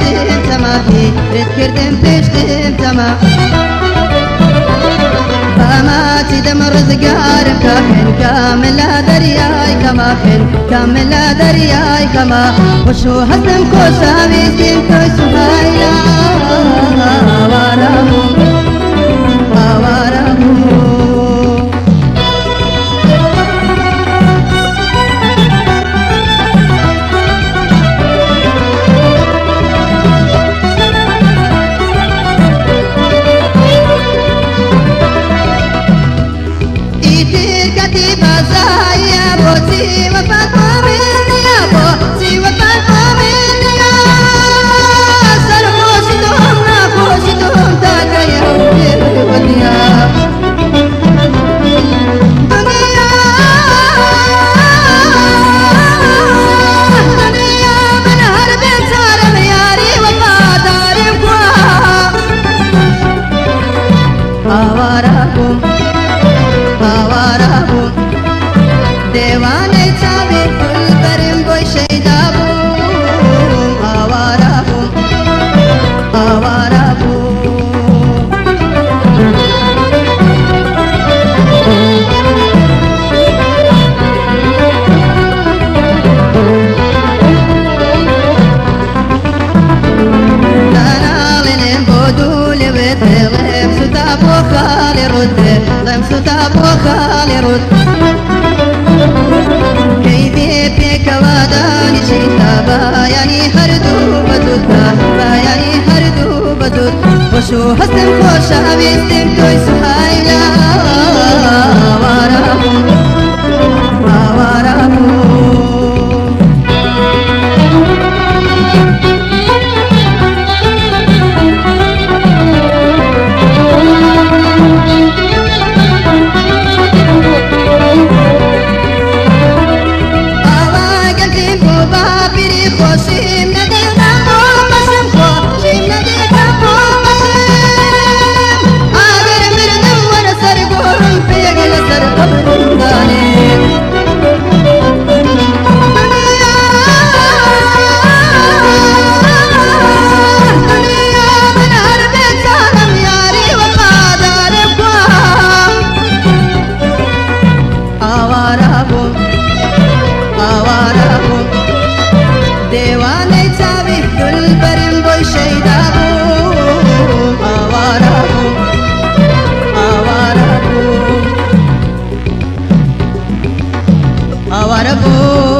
پێشتم تەماحی ڕێتکردم پێشتم تەما باماتی دەم ڕزگارم کاخن کاملا دەریای کەماخن کاملا دەریای کەما خوش و هەستم خۆشەویستیم تۆی سوهایلا ئاوارە بووم ئاوارە بووم. دێوانەی چاوی گوڵبەرم بۆی شەیدا بووم ئاوارە بووم ئاوارە بووم. داناڵێنێم بۆ دوو لێوێت دڵێم سوتا بۆ خاڵی ڕوت دڵێم سوتا بۆ خاڵی ڕوت بایانی هەردوو بەدووتا بایانی هەردوو بەدووت خۆش و هەستم خۆشەویستیم تۆی سوهایلا ئاوارە بووم ئاوارە بووم. خۆشیم نەدێتە بۆ بەشم خۆشیم نەدێتە بۆ بەشم ئاگر مردم وەرە سەر گۆڕم پێیەک لەسەر قەبرم دانێ دنیا من هەر بێچارەم یاری وەفادارم کوا ئاوارە بووم ئاوارە بووم دێوانەی چاوی دڵبەرم بۆی شەیدا بووم ئاوارە بووم ئاوارە بووم ئاوارە بووم.